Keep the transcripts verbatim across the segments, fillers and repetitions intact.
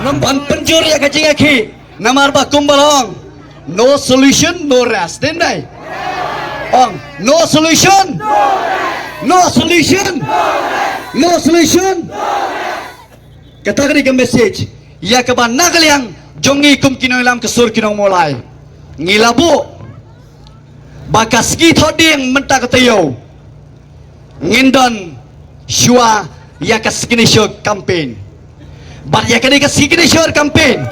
Ban pynjur ïa ka jingïakhih. Namar ba kumba long, no solution, no rest. Dei ne em? Ong, no solution, no solution, no solution. Kata ka dei ka message ïa kaba na ka liang jong ngi kum ki nongïalam ka sur ki nong Mawlai. Ngi la buh ba ka sngi Thohdieng mynta ka taïew ngin don shuwa ïa ka signature campaign. Bad ïa ka dei ka signature campaign,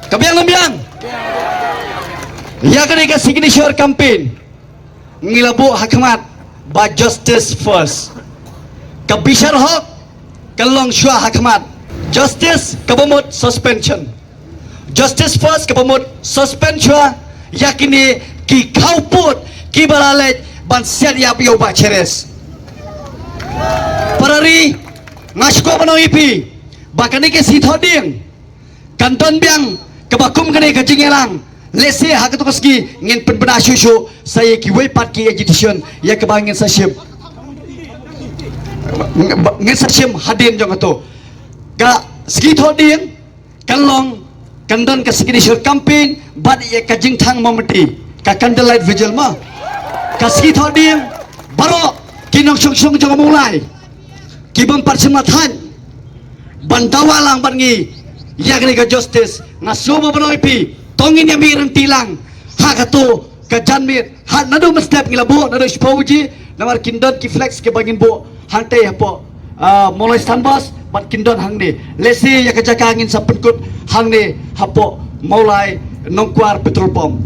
ka biang lam biang, ïa ka dei ka signature campaign ngi la buh ha khmat ba justice first. Ka bishar hok ka long shuwa ha khmat. Justice kaba mut suspension. Justice first kaba mut suspend shuwa ïa kine ki khawpud kiba la leit ban siat ïap ïa u Bah Cheres. Para ri, nga sngewkmen ïa phi ba kane ka sngi Thohdieng kan don biang kaba kum kane ka jingïalang. Lehse ha kato ka sngi ngin pynbna shuh shuh sa ïa kiwei pat ki agitation ïa kaba ngin sa shim, ngin sa shim hadien jong kato ka sngi Thohdieng. Kan long, kan don ka signature campaign bad ïa ka jingthang mombati, ka candlelight vigil ma. Ka sngi Thohdieng baroh ki nongshong shnong jong ka Mawlai ki bym pat shim la thait ban dawa lang bad ngi ïa kane ka justice. Nga sngewbha ban ong ïa phi, to ngin ïa mih ryntih lang ha kato ka janmiet. Ha, naduh mynstep ngi la buh naduh shiphew baje, namar kin don ki flex kiba ngin buh hangtei hapoh, ah, Mawlai Sandbox bad kin don hangne. Lehse ïa ka jaka ngin sa pynkut hangne hapoh Mawlai Nongkwar petrol pump.